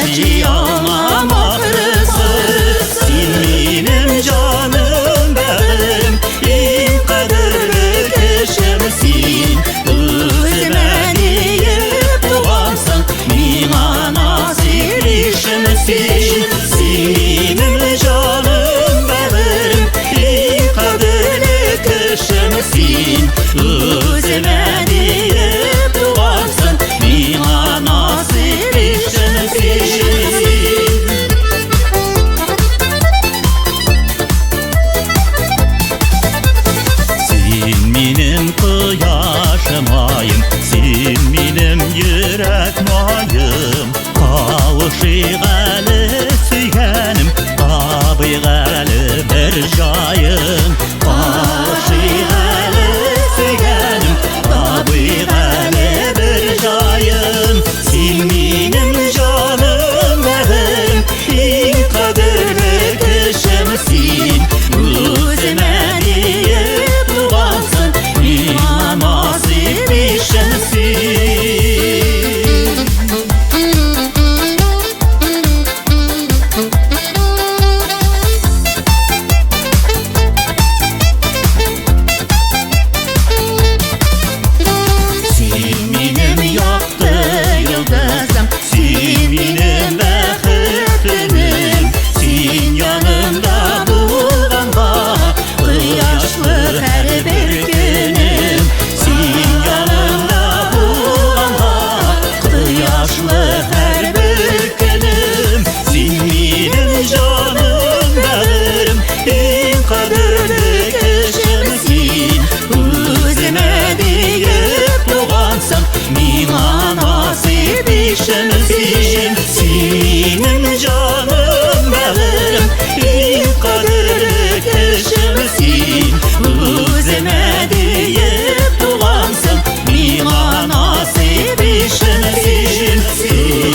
Яши алмам ахрысы. Син минем җаным, бәгырем, иң кадерле кешем син. Үземә диеп тугансың, миңа насыйп ишем син. Син минем җаным, бәгырем, иң кадерле кешем син. Үземә диеп тугансың, миңа насыйп ишем син. Син минем кояшым, аем, син минем йөрәк маем. Кавышыйк әле, сөйгәнем, табыйк әле бер җаен. Кавышыйк әле, сөйгәнем, табыйк әле бер җаен. Син минем җаным, бәгырем, иң кадерле кешем син. Үземә диеп тугансың, миңа насыйп ишем син. Син минем якты йолдызым, син минем бәхет төнем. Син янымда булганга кояшлы һәрбер көнем. Син янымда булганга кояшлы һәрбер көнем. Син минем җаным, бәгырем, иң кадерле кешем син. Үземә диеп тугансың, миңа насыйп ишем син. Син минем җаным, бәгырем, иң кадерле кешем син. Үземә диеп тугансың, миңа насыйп ишем син.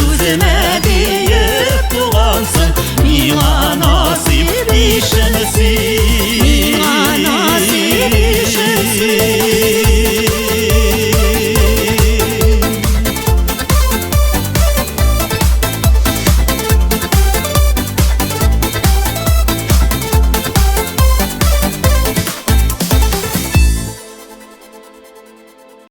Үземә диеп тугансың, миңа насыйп ишем син.